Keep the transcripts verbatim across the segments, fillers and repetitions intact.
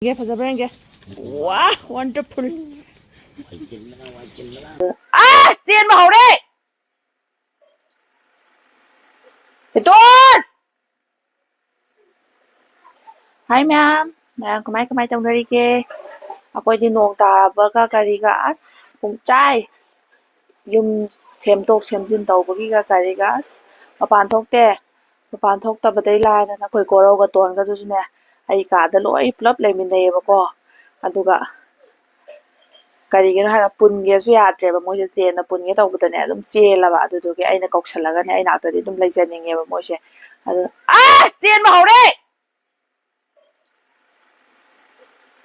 ꯌꯦꯡꯒꯦ, ꯐꯖꯕ꯭ꯔꯥ ꯌꯦꯡꯒꯦ꯫ ꯋꯥ, wonderful꯫ ꯑꯥ, ꯆꯦꯟꯕ ꯍꯧꯔꯦ꯫ ꯕꯦꯇꯣꯟ! ꯍꯥꯏ ꯃꯌꯥꯝ, ꯃꯌꯥꯝ ꯀꯃꯥꯏ ꯀꯃꯥꯏ ꯇꯧꯅꯔꯤꯒꯦ? ꯑꯩꯈꯣꯏꯗꯤ ꯅꯣꯡ ꯇꯥꯕꯒ ꯀꯔꯤꯒ ꯑꯁ ꯄꯨꯡꯆꯥꯏ꯫ ꯌꯨꯝ ꯁꯦꯝꯗꯣꯛ ꯁꯦꯝꯖꯤꯟ ꯇꯧꯕꯒꯤꯒ ꯀꯔꯤꯒ ꯑꯁ ꯃꯄꯥꯟ ꯊꯣꯛꯇꯦ꯫ ꯃꯄꯥꯟ ꯊꯣꯛꯇꯕꯗꯩ ꯂꯥꯏꯔꯗꯅ ꯑꯩꯈꯣꯏ ꯀꯣꯔꯧꯒ ꯇꯣꯟꯒꯗꯨꯁꯨꯅꯦ ꯑꯩ ꯀꯥꯗ ꯂꯣꯏ ꯄꯨꯂꯞ ꯂꯩꯃꯤꯟꯅꯩꯌꯦꯕꯀꯣ꯫ ꯑꯗꯨꯒ ꯀꯔꯤꯒꯤꯅꯣ ꯍꯥꯏꯔ ꯄꯨꯟꯒꯦꯁꯨ ꯌꯥꯗ꯭ꯔꯦꯕ ꯃꯣꯏꯁꯦ꯫ ꯆꯦꯟꯅ ꯄꯨꯟꯒꯦ ꯇꯧꯕꯗꯅꯦ ꯑꯗꯨꯝ ꯆꯦꯜꯂꯕ꯫ ꯑꯗꯨꯗꯨꯒꯤ ꯑꯩꯅ ꯀꯧꯁꯜꯂꯒꯅꯦ ꯑꯩ ꯅꯥꯛꯇꯗꯤ ꯑꯗꯨꯝ ꯂꯩꯖꯅꯤꯡꯉꯦꯕ ꯃꯣꯏꯁꯦ꯫ ꯑꯗꯨ ꯑꯥ! ꯆꯦꯟꯕ ꯍꯧꯔꯦ!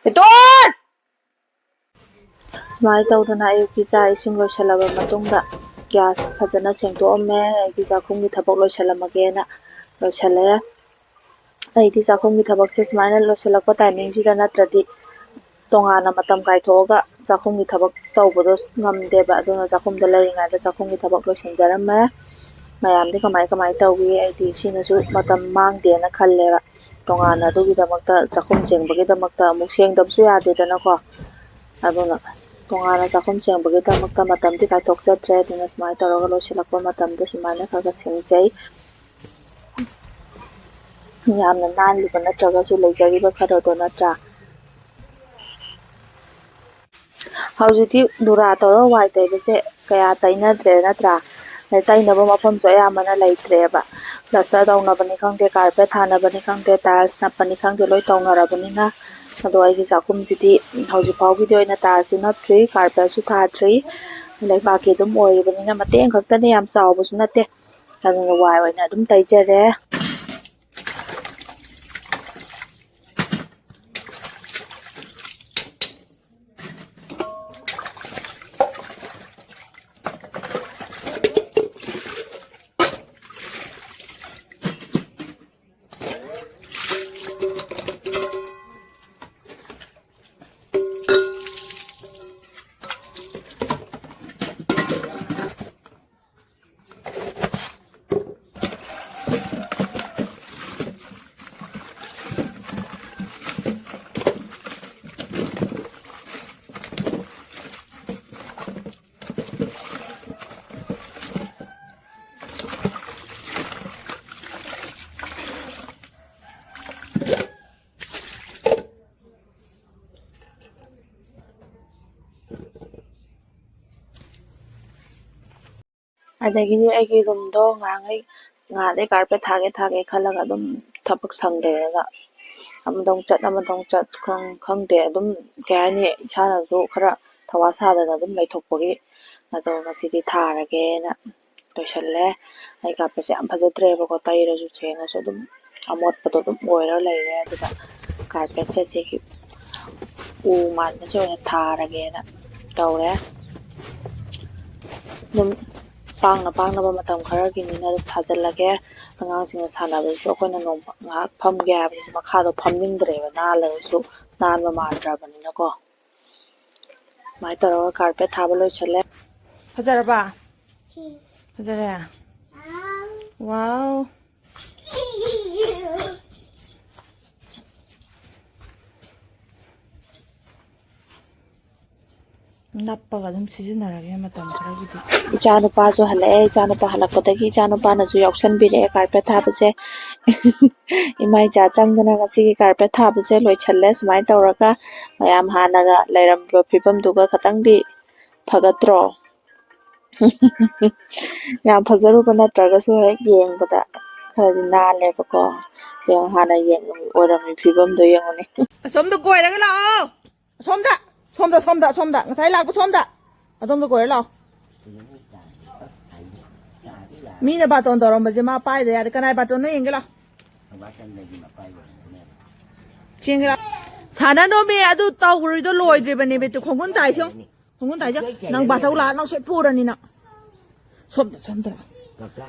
ꯕꯦꯇꯣꯟ! ꯁꯨꯃꯥꯏꯅ ꯇꯧꯗꯅ ꯑꯌꯨꯛꯀꯤ ꯆꯥꯛ ꯏꯁꯤꯡ ꯂꯣꯏꯁꯤꯜꯂꯕ ꯃꯇꯨꯡꯗ ꯒ꯭ꯌꯥꯁ ꯐꯖꯅ ꯁꯦꯡꯗꯣꯛꯑꯝꯃꯦ꯫ ꯑꯩꯗꯤ ꯆꯥꯛꯈꯨꯝꯒꯤ ꯊꯕꯛ ꯂꯣꯏꯁꯤꯜꯂꯝꯃꯒꯦꯅ ꯂꯣꯏꯁꯤꯜꯂꯦ꯫ ꯑꯩꯗꯤ ꯆꯥꯛꯈꯨꯝꯒꯤ ꯊꯕꯛꯁꯦ ꯁꯨꯃꯥꯏꯅ ꯂꯣꯏꯁꯤꯜꯂꯛꯄ ꯇꯥꯏꯃꯤꯡꯁꯤꯗ ꯅꯠꯇ꯭ꯔꯗꯤ ꯇꯣꯉꯥꯟꯅ ꯃꯇꯝ ꯀꯥꯏꯊꯣꯛꯑꯒ ꯆꯥꯛꯈꯨꯝꯒꯤ ꯊꯕꯛ ꯇꯧꯕꯗꯣ ꯉꯝꯗꯦꯕ꯫ ꯑꯗꯨꯅ ꯆꯥꯛꯈꯨꯝꯗ ꯂꯩꯔꯤꯉꯩꯗ ꯆꯥꯛꯈꯨꯝꯒꯤ ꯊꯕꯛ ꯂꯣꯏꯁꯤꯟꯖꯔꯝꯃꯦ꯫ ꯃꯌꯥꯝꯗꯤ ꯀꯃꯥꯏ ꯀꯃꯥꯏ ꯇꯧꯏ? ꯑꯩꯗꯤ ꯁꯤꯅꯁꯨ ꯃꯇꯝ ꯃꯥꯡꯗꯦꯅ ꯈꯜꯂꯦꯕ꯫ ꯇꯣꯉꯥꯟꯅ ꯑꯗꯨꯒꯤꯗꯃꯛꯇ ꯆꯥꯛꯈꯨꯝ ꯁꯦꯡꯕꯒꯤꯗꯃꯛꯇ ꯑꯃꯨꯛ ꯁꯦꯡꯗꯕꯁꯨ ꯌꯥꯗꯦꯗꯅꯀꯣ꯫ ꯑꯗꯨꯅ ꯇꯣꯉꯥꯟꯅ ꯆꯥꯛꯈꯨꯝ ꯁꯦꯡꯕꯒꯤꯗꯃꯛꯇ ꯃꯇꯝꯗꯤ ꯀꯥꯏꯊꯣꯛꯆꯗ꯭ꯔꯦ꯫ ꯑꯗꯨꯅ ꯁꯨꯃꯥꯏꯅ ꯇꯧꯔꯒ ꯂꯣꯏꯁꯤꯜꯂꯛꯄ ꯃꯇꯝꯗ ꯁꯨꯃꯥꯏꯅ ꯈꯔ ꯈꯔ ꯁꯦꯡꯖꯩ꯫ ꯌꯥꯝꯅ ꯅꯥꯜꯂꯤꯕ ꯅꯠꯇ꯭ꯔꯒꯁꯨ ꯂꯩꯖꯔꯤꯕ ꯈꯔꯗꯣ ꯅꯠꯇ꯭ꯔꯥ? ꯍꯧꯖꯤꯛꯇꯤ ꯅꯨꯔꯥ ꯇꯧꯔ ꯋꯥꯏ ꯇꯩꯕꯁꯦ ꯀꯌꯥ ꯇꯩꯅꯗ꯭ꯔꯦ ꯅꯠꯇ꯭ꯔꯥ? ꯑꯗꯩ ꯇꯩꯅꯕ ꯃꯐꯝꯁꯨ ꯑꯌꯥꯝꯕꯅ ꯂꯩꯇ꯭ꯔꯦꯕ꯫ Plaster ꯇꯧꯅꯕꯅꯤ ꯈꯪꯗꯦ, carpet ꯊꯥꯅꯕꯅꯤ ꯈꯪꯗꯦ, tiles ꯅꯞꯄꯅꯤ ꯈꯪꯗꯦ, ꯂꯣꯏ ꯇꯧꯅꯔꯕꯅꯤꯅ꯫ ꯑꯗꯣ ꯑꯩꯒꯤ ꯆꯥꯛꯈꯨꯝꯁꯤꯗꯤ ꯍꯧꯖꯤꯛ ꯐꯥꯎꯒꯤꯗꯤ ꯑꯣꯏꯅ tiles ꯁꯨ ꯅꯞꯇ꯭ꯔꯤ, carpet ꯁꯨ ꯊꯥꯗ꯭ꯔꯤ꯫ ꯂꯩꯕꯥꯛꯀꯤ ꯑꯗꯨꯝ ꯑꯣꯏꯔꯤꯕꯅꯤꯅ ꯃꯇꯦꯛ ꯑꯃꯈꯛꯇꯅꯦ, ꯌꯥꯝ ꯆꯥꯎꯕꯁꯨ ꯅꯠꯇꯦ꯫ ꯑꯗꯨꯅ ꯋꯥꯏ ꯑꯣꯏꯅ ꯑꯗꯨꯝ ꯇꯩꯖꯔꯦ꯫ ꯑꯗꯒꯤꯗꯤ ꯑꯩꯒꯤ ꯔꯨꯝꯗꯣ ꯉꯍꯥꯟꯈꯩ, ꯉꯍꯥꯟꯗꯩ ꯀꯥꯔꯄꯦꯠ ꯊꯥꯒꯦ ꯊꯥꯒꯦ ꯈꯜꯂꯒ ꯑꯗꯨꯝ ꯊꯕꯛ ꯁꯪꯗꯗꯅ ꯑꯃꯗꯃꯨꯛ ꯆꯠ ꯑꯃꯗꯃꯨꯛ ꯆꯠ ꯈꯪ-, ꯈꯪꯗꯦ, ꯑꯗꯨꯝ ꯀꯩ ꯍꯥꯏꯅꯤ, ꯏꯁꯥꯅꯁꯨ ꯈꯔ ꯊꯧꯋꯥ ꯁꯥꯗꯅ ꯑꯗꯨꯝ ꯂꯩꯊꯣꯛꯄꯒꯤ꯫ ꯑꯗꯣ ꯉꯁꯤꯗꯤ ꯊꯥꯔꯒꯦꯅ ꯂꯣꯏꯁꯜꯂꯦ꯫ ꯑꯩ ꯀꯥꯔꯄꯦꯠꯁꯦ ꯌꯥꯝ ꯐꯖꯗ꯭ꯔꯦꯕꯀꯣ, ꯇꯩꯔꯁꯨ ꯁꯦꯡꯉꯁꯨ ꯑꯗꯨꯝ ꯑꯃꯣꯠꯄꯗꯣ ꯑꯗꯨꯝ ꯑꯣꯏꯔ ꯂꯩꯔꯦ꯫ ꯑꯗꯨꯒ ꯀꯥꯔꯄꯦꯠꯁꯦ ꯁꯤꯒꯤ ꯎ ꯃꯥꯟꯕꯁꯦ ꯑꯣꯏꯅ ꯊꯥꯔꯒꯦꯅ ꯇꯧꯔꯦ꯫ ꯑꯗꯨꯝ ꯄꯥꯡꯅ ꯄꯥꯡꯅꯕ ꯃꯇꯝ ꯈꯔꯒꯤꯅꯤꯅ ꯑꯗꯨꯝ ꯊꯥꯖꯤꯜꯂꯒꯦ꯫ ꯑꯉꯥꯡꯁꯤꯡꯅ ꯁꯥꯟꯅꯕꯗꯨꯁꯨ ꯑꯩꯈꯣꯏꯅ ꯅꯣꯡꯃ ꯉꯥꯏꯍꯥꯛ ꯐꯝꯒꯦ ꯍꯥꯏꯕꯗꯨꯁꯨ ꯃꯈꯥꯗꯣ ꯐꯝꯅꯤꯡꯗ꯭ꯔꯦꯕ, ꯅꯥꯜꯂꯒꯁꯨ ꯅꯥꯟꯕ ꯃꯥꯟꯗ꯭ꯔꯕꯅꯤꯅꯀꯣ꯫ ꯑꯗꯨꯃꯥꯏꯅ ꯇꯧꯔꯒ ꯀꯥꯔꯄꯦꯠ ꯊꯥꯕ ꯂꯣꯏꯁꯜꯂꯦ꯫ ꯐꯖꯔꯕ? ꯐꯖꯔꯦ? ꯋꯥꯎ! ꯅꯞꯄꯒ ꯑꯗꯨꯝ ꯁꯤꯖꯤꯟꯅꯔꯒꯦ ꯃꯇꯝ ꯈꯔꯒꯤꯗꯤ꯫ ꯏꯆꯥꯅꯨꯄꯥꯁꯨ ꯍꯜꯂꯛꯑꯦ꯫ ꯏꯆꯥꯅꯨꯄꯥ ꯍꯜꯂꯛꯄꯗꯒꯤ ꯏꯆꯥꯅꯨꯄꯥꯅꯁꯨ ꯌꯥꯎꯁꯟꯕꯤꯔꯛꯑꯦ ꯀꯥꯔꯄꯦꯠ ꯊꯥꯕꯁꯦ꯫ ꯏꯃꯥ ꯏꯆꯥ ꯆꯪꯗꯅ ꯉꯁꯤꯒꯤ ꯀꯥꯔꯄꯦꯠ ꯊꯥꯕꯁꯦ ꯂꯣꯏꯁꯜꯂꯦ꯫ ꯁꯨꯃꯥꯏꯅ ꯇꯧꯔꯒ ꯃꯌꯥꯝ ꯍꯥꯟꯅꯒ ꯂꯩꯔꯝꯕ ꯐꯤꯕꯝꯗꯨꯒ ꯈꯇꯪꯗꯤ ꯐꯒꯠꯇ꯭ꯔꯣ? ꯌꯥꯝ ꯐꯖꯔꯨꯕ ꯅꯠꯇ꯭ꯔꯒꯁꯨ ꯍꯦꯛ ꯌꯦꯡꯕꯗ ꯈꯔꯗꯤ ꯅꯥꯜꯂꯦꯕꯀꯣ꯫ ꯌꯦꯡꯉꯨ, ꯍꯥꯟꯅ ꯌꯦꯡꯉꯝꯃꯤ, ꯑꯣꯏꯔꯝꯃꯤ ꯐꯤꯕꯝꯗꯣ ꯌꯦꯡꯉꯨꯅꯦ꯫ ꯑꯁꯣꯝꯗ ꯀꯣꯏꯔꯒ ꯂꯥꯛꯑꯣ꯫ ꯑꯁꯣꯝꯗ, ꯁꯣꯝꯗ, ꯁꯣꯝꯗ, ꯁꯣꯝꯗ꯫ ꯉꯁꯥꯏ ꯂꯥꯛꯄ ꯁꯣꯝꯗ꯫ ꯑꯗꯣꯝꯗ ꯀꯣꯏꯔ ꯂꯥꯛꯑꯣ꯫ ꯃꯤꯅ ꯕꯥꯇꯣꯟ ꯇꯧꯔꯝꯕꯁꯦ ꯃꯥ ꯄꯥꯏꯗ ꯌꯥꯗꯦ꯫ ꯀꯅꯥꯏ ꯕꯥꯇꯣꯟꯅꯣ ꯌꯦꯡꯒꯦ ꯂꯥꯛꯑꯣ꯫ ꯆꯦꯟꯒꯦ ꯂꯥꯛꯑꯣ꯫ ꯁꯥꯟꯅꯅꯣꯃꯤ, ꯑꯗꯨ ꯇꯧꯔꯤꯗꯣ ꯂꯣꯏꯗ꯭ꯔꯤꯕꯅꯦꯃꯤ꯫ ꯇꯨ ꯈꯣꯡꯒꯨꯟ ꯇꯥꯏꯁꯦ ꯌꯦꯡꯉꯨ꯫ ꯈꯣꯡꯒꯨꯟ ꯇꯥꯏꯁꯦ꯫ ꯅꯪ ꯕꯥꯆꯧ ꯂꯥꯛꯑ ꯅꯪ ꯁꯣꯏ ꯐꯨꯔꯅꯤ ꯅꯪ꯫ ꯁꯣꯝꯗ, ꯁꯣꯝꯗ꯫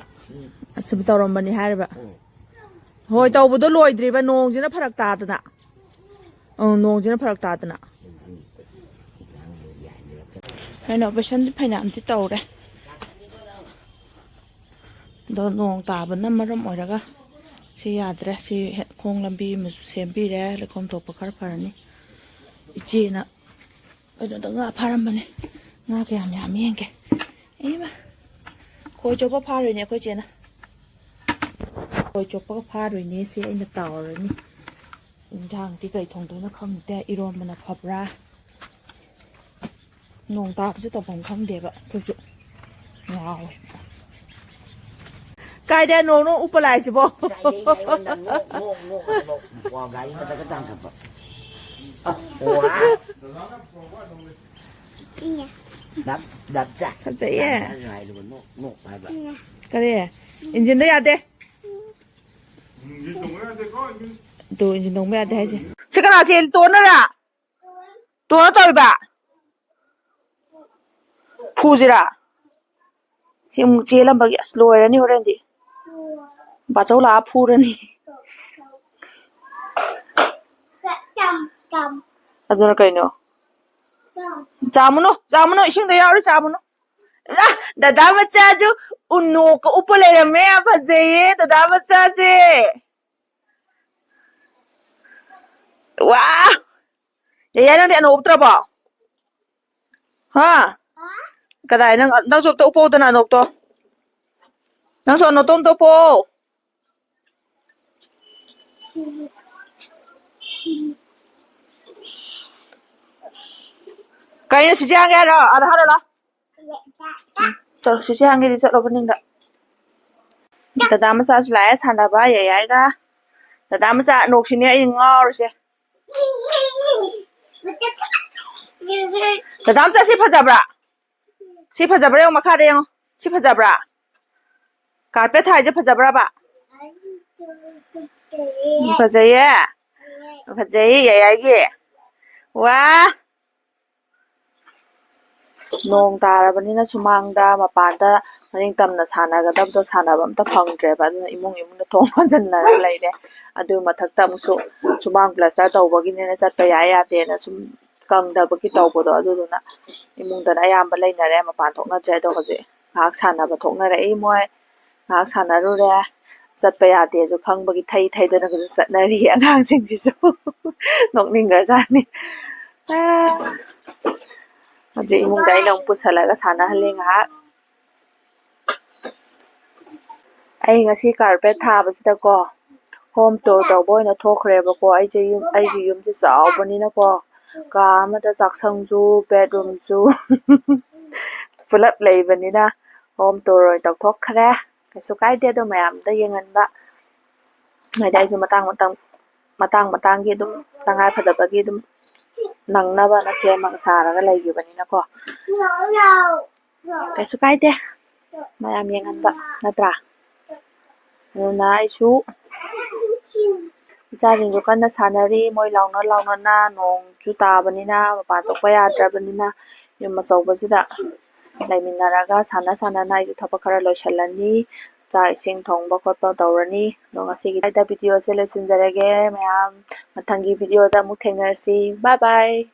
ꯑꯁꯨꯝ ꯇꯧꯔꯝꯕꯅꯤ ꯍꯥꯏꯔꯤꯕ꯫ ꯍꯣꯏ, ꯇꯧꯕꯗꯣ ꯂꯣꯏꯗ꯭ꯔꯤꯕ, ꯅꯣꯡꯁꯤꯅ ꯐꯔꯛ ꯇꯥꯗꯅ꯫ ꯑꯪ, ꯅꯣꯡꯁꯤꯅ ꯐꯔꯛ ꯇꯥꯗꯅ꯫ ꯔꯦꯅꯣꯚꯦꯁꯟꯗꯤ ꯐꯅꯌꯥꯝꯗꯤ ꯇꯧꯔꯦ꯫ ꯑꯗꯣ ꯅꯣꯡ ꯇꯥꯕꯅ ꯃꯔꯝ ꯑꯣꯏꯔꯒ ꯁꯤ ꯌꯥꯗ꯭ꯔꯦ꯫ ꯁꯤ ꯍꯦꯛ ꯈꯣꯡ ꯂꯝꯕꯤ ꯑꯃꯁꯨ ꯁꯦꯝꯕꯤꯔꯦ꯫ ꯂꯩꯈꯣꯝ ꯊꯣꯛꯄ ꯈꯔ ꯐꯔꯅꯤ꯫ ꯏꯆꯦꯅ ꯀꯩꯅꯣꯗ ꯉꯥ ꯐꯥꯔꯝꯕꯅꯦ꯫ ꯉꯥ ꯀꯌꯥꯝ ꯌꯥꯝꯃꯤ ꯌꯦꯡꯒꯦ꯫ ꯏꯃꯥ! ꯈꯣꯏ ꯆꯣꯞꯄ ꯐꯥꯔꯨꯏꯅꯦ ꯑꯩꯈꯣꯏ ꯆꯦꯅ꯫ ꯈꯣꯏ ꯆꯣꯞꯄꯒ ꯐꯥꯔꯨꯏꯅꯦ꯫ ꯁꯤ ꯑꯩꯅ ꯇꯥꯎꯔꯅꯤ꯫ ꯏꯟꯖꯥꯡꯗꯤ ꯀꯩ ꯊꯣꯡꯗꯣꯏꯅꯣ ꯈꯪꯗꯦ꯫ ꯏꯔꯣꯟꯕꯅ ꯐꯕ꯭ꯔꯥ? ꯅꯣꯡ ꯇꯥꯕꯁꯦ ꯇꯧꯐꯝ ꯈꯪꯗꯦꯕ꯫ ꯑꯩꯈꯣꯏꯁꯨ ꯉꯥꯎꯋꯦ꯫ ꯀꯥꯏꯗ ꯅꯣꯡꯅꯣ ꯎꯞꯄ ꯂꯥꯛꯏꯁꯤꯕꯣ? ꯉꯁꯥꯏꯗꯩ ꯑꯩꯉꯣꯟꯗ ꯅꯣꯛ, ꯅꯣꯛ, ꯅꯣꯛ, ꯅꯣꯛ꯫ ꯋꯥ ꯒꯥꯔꯤ ꯃꯊꯛꯇ ꯇꯥꯡꯈꯠꯄ꯫ ꯑ, ꯋꯥ꯫ ꯗꯞ, ꯗꯞ ꯆꯥ꯫ ꯐꯖꯩꯌꯦ꯫ ꯗꯞ ꯆꯥ ꯍꯥꯏꯗꯨꯕꯨ ꯅꯣꯛ, ꯅꯣꯛ ꯍꯥꯏꯕ꯫ ꯀꯔꯤ? ꯏꯟꯖꯤꯟꯗ ꯌꯥꯗꯦ꯫ ꯇꯨ, ꯏꯟꯖꯤꯟ ꯇꯣꯡꯕ ꯌꯥꯗꯦ ꯍꯥꯏꯁꯦ꯫ ꯁꯤ ꯀꯅꯥ ꯆꯦꯜ-, ꯇꯣꯟꯅꯔꯥ? ꯇꯣꯟꯅ ꯇꯧꯔꯤꯕ? ꯐꯨꯁꯤꯔꯥ? ꯁꯤ ꯑꯃꯨꯛ ꯆꯦꯜꯂꯝꯕꯒꯤ ꯑꯁ ꯂꯣꯏꯔꯅꯤ ꯍꯣꯔꯦꯟꯗꯤ꯫ ꯕꯥꯆꯧ ꯂꯥꯛꯑ ꯐꯨꯔꯅꯤ꯫ ꯑꯗꯨꯅ ꯀꯩꯅꯣ? ꯆꯥꯃꯨꯅꯨ, ꯆꯥꯃꯨꯅꯨ, ꯏꯁꯤꯡꯗ ꯌꯥꯎꯔꯤ ꯆꯥꯃꯨꯅꯨ꯫ ꯑ, ꯗꯗꯥ ꯃꯆꯥꯁꯨ ꯎꯅꯣꯛꯀ ꯎꯞꯄ ꯂꯩꯔꯝꯃꯦ, ꯌꯥꯝ ꯐꯖꯩꯌꯦ ꯗꯗꯥ ꯃꯆꯥꯁꯦ꯫ ꯋꯥ! ꯌꯥꯏ, ꯅꯪꯗꯤ ꯑꯅꯣꯛ ꯎꯞꯇ꯭ꯔꯕꯣ? ꯍꯥ? ꯀꯗꯥꯏ? ꯅꯪ, ꯅꯪꯁꯨ ꯑꯝꯇ ꯎꯞꯄꯧꯗꯅ ꯑꯅꯣꯛꯇꯣ꯫ ꯅꯪꯁꯨ ꯑꯅꯣꯛꯇꯣ ꯑꯝꯇ ꯎꯞꯄꯣ꯫ ꯀꯩꯅꯣ, ꯁꯤꯁꯦ ꯍꯥꯡꯒꯦ ꯍꯥꯏꯔꯣ? ꯑꯗ ꯍꯥꯏꯔꯣ ꯂꯥꯎ꯫ ꯎꯝ, ꯆꯠꯂꯣ, ꯁꯤꯁꯦ ꯍꯥꯡꯒꯦꯗꯤ ꯆꯠꯂꯣ ꯃꯅꯤꯡꯗ꯫ ꯗꯗꯥ ꯃꯆꯥꯁꯨ ꯂꯥꯛꯑꯦ ꯁꯥꯟꯅꯕ, ꯌꯥꯏꯌꯥꯏꯒ꯫ ꯗꯗꯥ ꯃꯆꯥ ꯑꯅꯣꯛꯁꯤꯅꯦ ꯑꯩ ꯉꯥꯎꯔꯤꯁꯦ꯫ ꯗꯗꯥ ꯃꯆꯥ, ꯁꯤ ꯐꯖꯕ꯭ꯔꯥ? ꯁꯤ ꯐꯖꯕ꯭ꯔꯥ ꯌꯦꯡꯉꯣ, ꯃꯈꯥꯗ ꯌꯦꯡꯉꯣ꯫ ꯁꯤ ꯐꯖꯕ꯭ꯔꯥ? ꯀꯥꯔꯄꯦꯠ ꯊꯥꯏꯁꯦ ꯐꯖꯕ꯭ꯔꯕ? ꯎꯝ, ꯐꯖꯩꯌꯦ꯫ ꯐꯖꯩꯌꯦ, ꯌꯥꯏꯌꯥꯏꯒꯤ꯫ ꯋꯥ! ꯅꯣꯡ ꯇꯥꯔꯕꯅꯤꯅ ꯁꯨꯃꯥꯡꯗ, ꯃꯄꯥꯟꯗ ꯃꯅꯤꯡ ꯇꯝꯅ ꯁꯥꯟꯅꯒꯗꯕꯗꯣ ꯁꯥꯟꯅꯕ ꯑꯝꯇ ꯐꯪꯗ꯭ꯔꯦꯕ꯫ ꯑꯗꯨꯅ ꯏꯃꯨꯡ ꯏꯃꯨꯡꯗ ꯊꯣꯡ ꯍꯥꯟꯖꯤꯟꯅꯔ ꯂꯩꯔꯦ꯫ ꯑꯗꯨ ꯃꯊꯛꯇ ꯑꯃꯨꯛꯁꯨ ꯁꯨꯃꯥꯡ ꯄ꯭ꯂꯁꯇꯔ ꯇꯧꯕꯒꯤꯅꯦꯅ ꯆꯠꯄ ꯌꯥꯏ ꯌꯥꯗꯦꯅ ꯁꯨꯝ ꯀꯪꯗꯕꯒꯤ ꯇꯧꯕꯗꯣ, ꯑꯗꯨꯗꯨꯅ ꯏꯃꯨꯡꯗꯅ ꯑꯌꯥꯝꯕ ꯂꯩꯅꯔꯦ, ꯃꯄꯥꯟ ꯊꯣꯛꯅꯗ꯭ꯔꯦ꯫ ꯑꯗꯣ ꯍꯧꯖꯤꯛ ꯉꯥꯏꯍꯥꯛ ꯁꯥꯟꯅꯕ ꯊꯣꯛꯅꯔꯛꯏ ꯃꯣꯏ꯫ ꯉꯥꯏꯍꯥꯛ ꯁꯥꯟꯅꯔꯨꯔꯦ꯫ ꯆꯠꯄ ꯌꯥꯗꯦꯁꯨ ꯈꯪꯕꯒꯤ ꯊꯩ ꯊꯩꯗꯅꯒꯁꯨ ꯆꯠꯅꯔꯤ ꯑꯉꯥꯡꯁꯤꯡꯁꯤꯁꯨ꯫ ꯅꯣꯛꯅꯤꯡꯈ꯭ꯔꯖꯥꯠꯅꯤ꯫ ꯑꯥ, ꯍꯧꯖꯤꯛ ꯏꯃꯨꯡꯗ ꯑꯩꯅ ꯑꯃꯨꯛ ꯄꯨꯁꯜꯂꯒ ꯁꯥꯟꯅꯍꯜꯂꯤ ꯉꯥꯏꯍꯥꯛ꯫ ꯑꯩ ꯉꯁꯤ ꯀꯥꯔꯄꯦꯠ ꯊꯥꯕꯁꯤꯗꯀꯣ, ꯍꯣꯝ ꯇꯨꯔ ꯇꯧꯕ ꯑꯣꯏꯅ ꯊꯣꯛꯈ꯭ꯔꯦꯕꯀꯣ꯫ ꯑꯩꯁꯦ ꯌꯨꯝ, ꯑꯩꯒꯤ ꯌꯨꯝꯁꯦ ꯆꯥꯎꯕꯅꯤꯅꯀꯣ, ꯀꯥ ꯑꯃꯗ ꯆꯥꯛꯁꯪꯁꯨ, ꯕꯦꯠꯔꯨꯝꯁꯨ ꯄꯨꯂꯞ ꯂꯩꯕꯅꯤꯅ ꯍꯣꯝ ꯇꯨꯔ ꯑꯣꯏꯅ ꯇꯧꯊꯣꯛꯈ꯭ꯔꯦ꯫ ꯀꯩꯁꯨ ꯀꯥꯏꯗꯦ ꯑꯗꯣ ꯃꯌꯥꯝꯗ ꯌꯦꯡꯍꯟꯕ꯫ ꯍꯥꯏꯗꯤ ꯑꯩꯁꯨ ꯃꯇꯥꯡ ꯃꯇꯝ ꯃꯇꯥꯡ ꯃꯇꯥꯡꯒꯤ ꯑꯗꯨꯝ ꯇꯉꯥꯏ ꯐꯗꯕꯒꯤ ꯑꯗꯨꯝ ꯅꯪꯅꯕꯅ ꯁꯦꯝꯃꯒ ꯁꯥꯔꯒ ꯂꯩꯈꯤꯕꯅꯤꯅꯀꯣ꯫ ꯀꯩꯁꯨ ꯀꯥꯏꯗꯦ ꯃꯌꯥꯝ ꯌꯦꯡꯍꯟꯕ, ꯅꯠꯇ꯭ꯔꯥ? ꯑꯗꯨꯅ ꯑꯩꯁꯨ ꯏꯆꯥꯁꯤꯡꯁꯨ ꯀꯟꯅ ꯁꯥꯟꯅꯔꯤ꯫ ꯃꯣꯏ ꯂꯥꯎꯅ ꯂꯥꯎꯅꯅ, ꯅꯣꯡꯁꯨ ꯇꯥꯕꯅꯤꯅ ꯃꯄꯥꯟ ꯊꯣꯛꯄ ꯌꯥꯗ꯭ꯔꯕꯅꯤꯅ ꯌꯨꯝ ꯑꯆꯧꯕꯁꯤꯗ ꯂꯩꯃꯤꯟꯅꯔꯒ ꯁꯥꯟꯅ ꯁꯥꯟꯅꯅ ꯑꯩꯁꯨ ꯊꯕꯛ ꯈꯔ ꯂꯣꯏꯁꯤꯜꯂꯅꯤ꯫ ꯆꯥꯛ ꯏꯁꯤꯡ ꯊꯣꯡꯕ ꯈꯣꯠꯄ ꯇꯧꯔꯅꯤ꯫ ꯑꯗꯣ ꯉꯁꯤꯒꯤ ꯁ꯭ꯋꯥꯏꯗ ꯚꯤꯗꯤꯑꯣꯁꯦ ꯂꯣꯏꯁꯤꯟꯖꯔꯒꯦ ꯃꯌꯥꯝ꯫ ꯃꯊꯪꯒꯤ ꯚꯤꯗꯤꯑꯣꯗ ꯑꯃꯨꯛ ꯊꯦꯡꯅꯔꯁꯤ꯫ Bye bye꯫